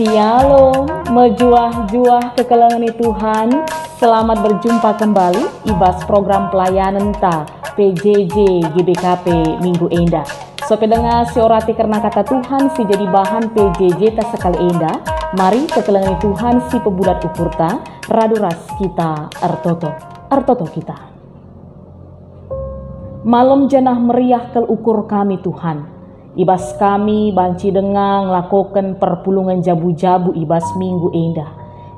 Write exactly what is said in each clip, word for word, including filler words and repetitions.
Shalom, mejuah-juah kekelengen Tuhan. Selamat berjumpa kembali i bas program pelayanen ta P J J G B K P minggu enda. Sope denga si orati kerna kata Tuhan si jadi bahan P J J ta sekali enda, mari kekelengen Tuhan si pebulat ukurta, radu ras kita ertoto. Ertoto kita. Malem janah meriah kal ukur kami, Tuhan. I bas kami banci denga ngelakoken perpulungen jabu-jabu i bas minggu enda.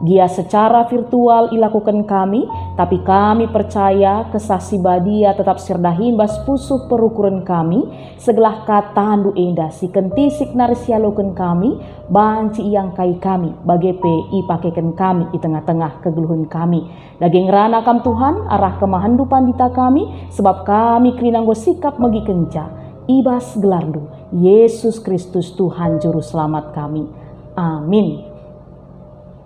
Gia secara virtual ilakoken kami, tapi kami percaya Kesah Si Badia tetap si erdahin bas pusuh perukuren kami, segelah kataNdu enda si kentisik nari sialoken kami, banci iangkai kami, bage pe ipakeken kami i tengah-tengah kegeluhen kami. Dage ngerana Kam, Tuhan, arah kemahenNdu pandita kami, sebab kami kerina enggo sikap megikenca i bas gelarNdu, Yesus Kristus, Tuhan Juru Selamat kami. Amin.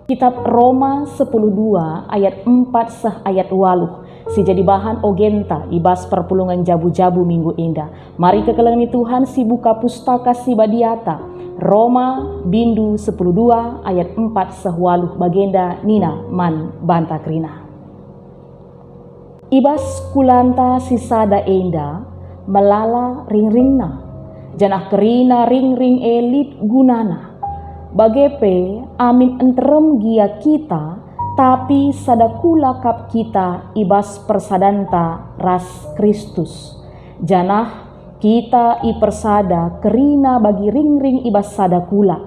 Kitab Roma sepuluh dua ayat empat seh ayat waluh, si jadi bahan ogenta i bas perpulungen jabu-jabu minggu enda. Mari kekelengen Tuhan si buka Pustaka Si Badiata. Roma bindu sepuluh dua ayat empat seh waluh bagenda nina man banta kerina, "I bas kulanta si sada enda melala ringringna, janah kerina ringring e lit gunana. Bage pe amin nterem gia kita, tapi sada kula kap kita i bas persadanta ras Kristus. Janah kita ipersada kerina bagi ringring i bas sada kula.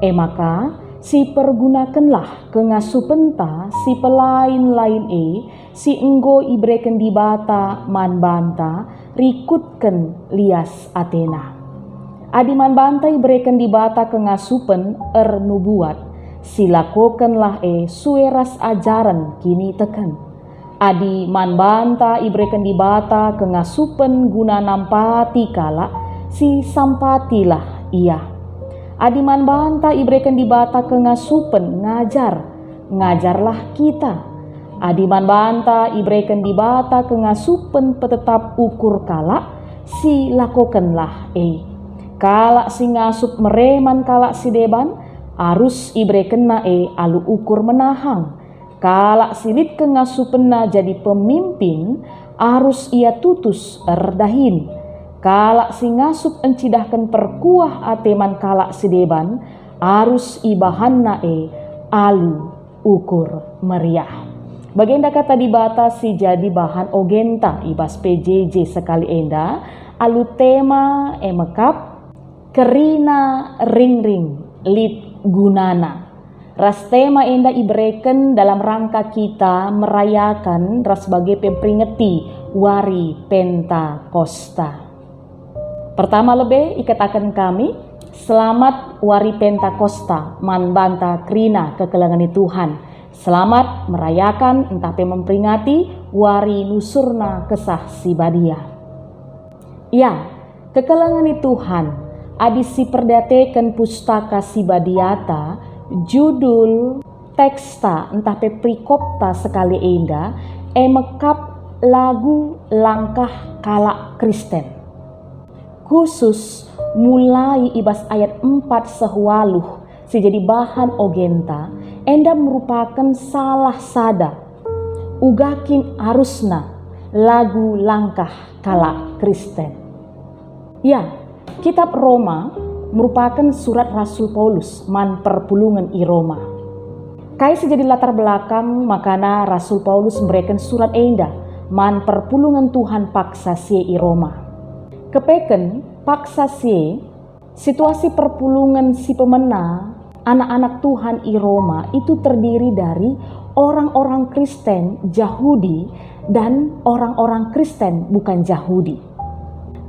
E maka, sipergunakenlah kengasupenta si pelain-lain e, si enggo ibereken Dibata man banta, rikutken lias ateNa. Adi man banta ibereken Dibata kengasupen ernubuat, silakokenlah e sue ras ajaren kiniteken. Adi man banta ibereken Dibata kengasupen guna nampati kalak, sisampatilah ia. Adi man banta ibereken Dibata kengasupen ngajar, ngajarlah kita. Adi man banta ibereken Dibata kengasupen petetap ukur kalak, silakokenlah e. Kalak si ngasup mere man kalak si deban, arus iberekenna e alu ukur menahang. Kalak si lit kengasupenna jadi pemimpin, arus ia tutus erdahin. Kalak si ngasup encidahken perkuah ate man kalak si deban, arus ibahanna e alu ukur meriah." Bagenda kata Dibata si jadi bahan ogenta i bas P J J sekali enda, alu tema e mekap, "Kerina ringring lit gunana." Ras tema enda ibereken dalam rangka kita merayakan ras bage pe mperingeti Wari Pentakosta. Pertama lebe ikataken kami, selamat Wari Pentakosta man banta kerina kekelengen Tuhan. Selamat merayakan ntah pe memperingati wari nusurna Kesah Si Badia. Ya, kekelengen Tuhan, adi siperdiateken Pustaka Si Badiata, judul teksta ntah pe perikopta sekali enda, e mekap lagu langkah kalak Kristen. Khusus mulai i bas ayat empat seh waluh si jadi bahan ogenta, enda merupaken salah sada uga kin arusna lagu langkah kalak Kristen. Ya, kitab Roma merupaken surat Rasul Paulus man perpulungen i Roma. Kai si jadi latar belakang makana Rasul Paulus mereken surat enda man perpulungen Tuhan paksa si e i Roma? Kepeken paksa si e, situasi perpulungen si pemena anak-anak Tuhan i Roma itu terdiri dari orang-orang Kristen Jahudi dan orang-orang Kristen bukan Jahudi.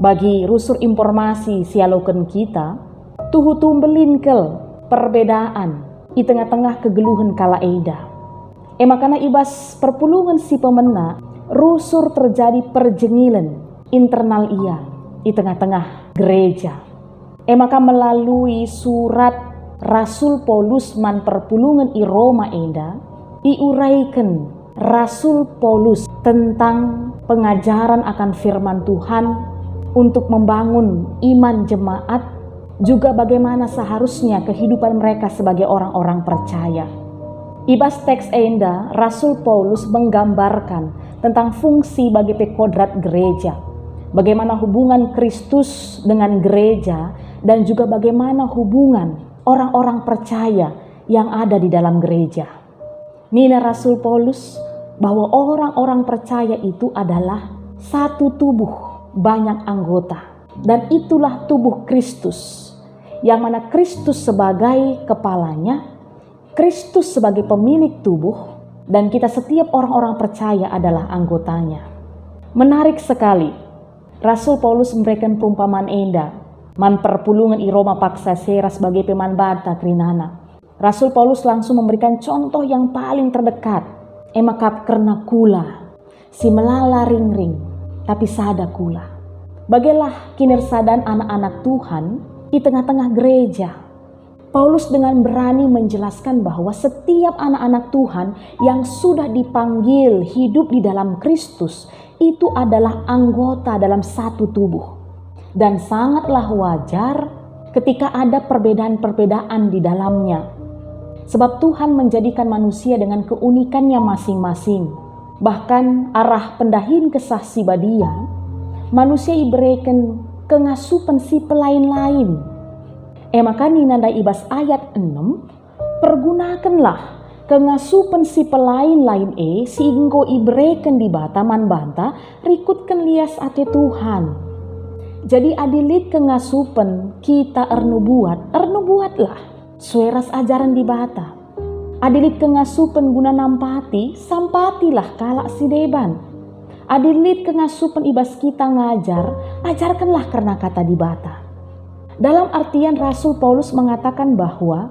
Bagi rusur informasi sialoken kita, tuhu tumbelin kal perbedaan i tengah-tengah kegeluhen kalak enda. E makana i bas perpulungen si pemena, rusur terjadi perjengilen internal ia i tengah-tengah gereja. E maka melalui surat Rasul Paulus man perpulungen i Roma enda, iuraiken Rasul Paulus tentang pengajaren akan firman Tuhan untuk membangun iman jemaat, juga bagaimana seharusnya kehidupan mereka sebagai orang-orang percaya. I bas teks enda, Rasul Paulus menggambarkan tentang fungsi bage pe kodrat gereja, bagaimana hubungan Kristus dengan gereja, dan juga bagaimana hubungan orang-orang percaya yang ada di dalam gereja. Nina Rasul Paulus bahwa orang-orang percaya itu adalah satu tubuh, banyak anggota, dan itulah tubuh Kristus, yang mana Kristus sebagai kepalanya, Kristus sebagai pemilik tubuh, dan kita setiap orang-orang percaya adalah anggotanya. Menarik sekali, Rasul Paulus memberikan perumpamaan enda man perpulungen i Roma paksa sera bage pe man banta kerinana. Rasul Paulus langsung memberikan contoh yang paling terdekat, e maka kerna kula, si melala ringring, tapi sada kula. Bagelah kinirsadan anak-anak Tuhan i tengah-tengah gereja. Paulus dengan berani menjelaskan bahwa setiap anak-anak Tuhan yang sudah dipanggil hidup di dalam Kristus itu adalah anggota dalam satu tubuh. Dan sangatlah wajar ketika ada perbedaan-perbedaan di dalamnya. Sebab Tuhan menjadikan manusia dengan keunikannya masing-masing. Bahkan arah pendahin Kesah Si Badia, manusia ibereken kengasupen si pelain-lain. E maka nina ndai i bas ayat enem, "Pergunakenlah kengasupen si pelain-lain e si enggo ibereken Dibata man banta rikutken lias ate Tuhan." Jadi adi lit kengasupen kita ernubuat, ernubuatlah sue ras ajaren Dibata. Adi lit kengasupen guna nampati, sampatilah kalak si deban. Adi lit kengasupen i bas kita ngajar, ajarkenlah kerna Kata Dibata. Dalam artian Rasul Paulus mengatakan bahwa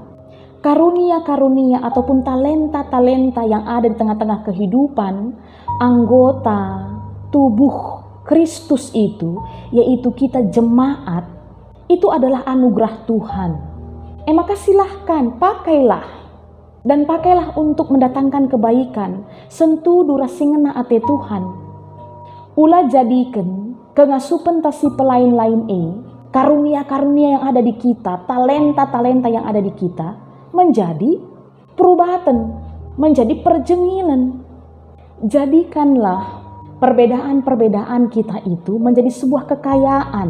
karunia-karunia ataupun talenta-talenta yang ada di tengah-tengah kehidupan anggota tubuh Kristus itu, yaitu kita jemaat, itu adalah anugerah Tuhan. E maka silahkan, pakailah. Dan pakailah untuk mendatangkan kebaikan, sentudu ras si ngena ate Tuhan. Ula jadiken kengasupen ta si pelain-lain e, karunia-karunia yang ada di kita, talenta-talenta yang ada di kita, menjadi perubaten, menjadi perjengilen. Jadikanlah perbedaan-perbedaan kita itu menjadi sebuah kekayaan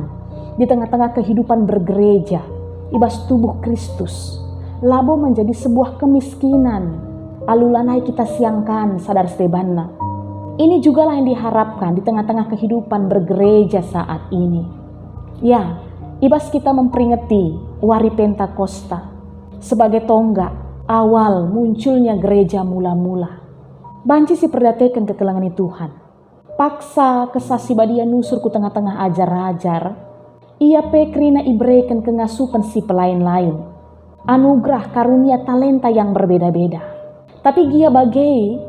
di tengah-tengah kehidupan bergereja i bas tubuh Kristus, labo menjadi sebuah kemiskinan alu lanai kita siangkan sada ras debanna. Ini jugalah yang diharapkan di tengah-tengah kehidupan bergereja saat ini. Ya, i bas kita memperingati wari Pentakosta sebagai tonggak awal munculnya gereja mula-mula. Banci siperdiateken kekelengen Tuhan. Paksa Kesah Si Badia nusur ku tengah-tengah ajar-ajar, ia pe kerina ibereken kengasupen si pelain-lain, anugerah karunia talenta yang berbeda-beda. Tapi gia bage,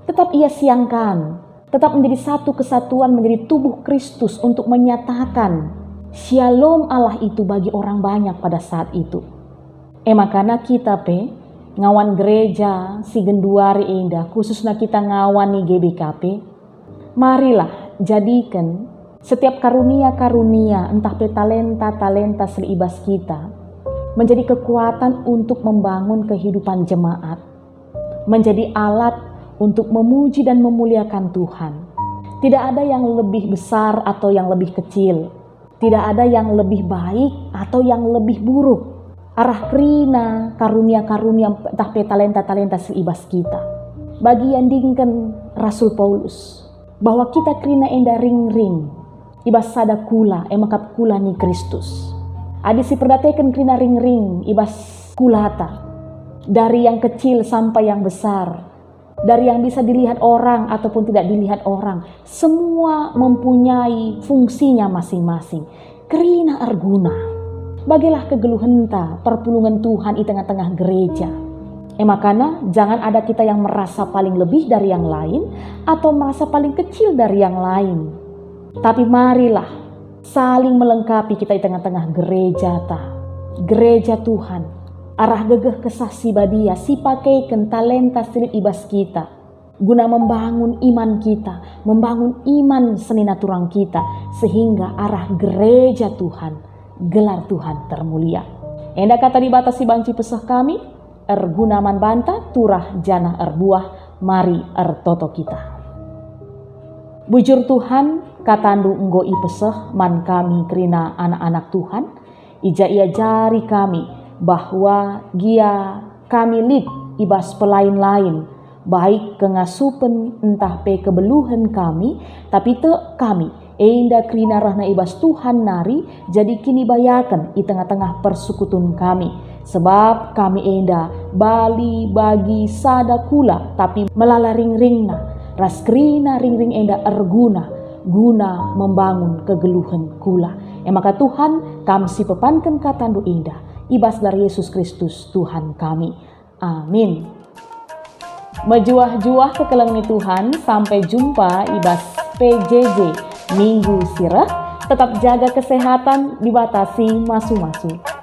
tetap ia siangkan, tetap menjadi satu kesatuan, menjadi tubuh Kristus untuk menyatakan Shalom Allah itu bagi orang banyak pada saat itu. E makana kita pe, ngawan gereja si genduari enda, khususna kita ngawan i G B K P, marilah jadiken setiap karunia-karunia ntah pe talenta-talenta si lit i bas kita menjadi kekuatan untuk membangun kehidupan jemaat, menjadi alat untuk memuji dan memuliakan Tuhan. Tidak ada yang lebih besar atau yang lebih kecil. Tidak ada yang lebih baik atau yang lebih buruk arah kerina karunia-karunia ntah pe talenta-talenta si lit i bas kita. Bagi iandingken Rasul Paulus bahwa kita kerina enda ringring i bas sada kula, e maka kula ni Kristus. Adi siperdiateken kerina ringring i bas kulata, dari yang kecil sampai yang besar, dari yang bisa dilihat orang ataupun tidak dilihat orang, semua mempunyai fungsinya masing-masing. Kerina erguna. Bagelah kegeluhenta perpulungen Tuhan i tengah-tengah gereja. E makana, jangan ada kita yang merasa paling lebih dari yang lain atau merasa paling kecil dari yang lain. Tapi marilah saling melengkapi kita i tengah-tengah gereja ta, gereja Tuhan. Arah gegeh Kesah Si Badia, sipakeken talenta si lit i bas kita guna membangun iman kita, membangun iman senina turang kita, sehingga arah gereja Tuhan Gelar Tuhan termulia. Enda kata Dibata si banci peseh kami, erguna man banta, turah janah erbuah, mari ertoto kita. Bujur Tuhan, kataNdu enggo ipeseh man kami kerina anak-anak Tuhan, i ja iajari kami bahwa gia kami lit i bas pelain-lain, baik kengasupen ntah pe kebeluhen kami, tapi tek kami enda kerina rehna i bas Tuhan nari jadi kinibayaken i tengah-tengah persukutun kami. Sebab kami enda bali bagi sada kula, tapi melala ringringna, ras kerina ringring enda erguna guna membangun kegeluhen kula. E maka Tuhan, Kam sipepanken kataNdu enda, i bas gelar Yesus Kristus Tuhan kami. Amin. Mejuah-juah kekelengen Tuhan, sampai jumpa i bas P J J minggu si reh. Tetap jaga kesehatan, Dibata si masu-masu.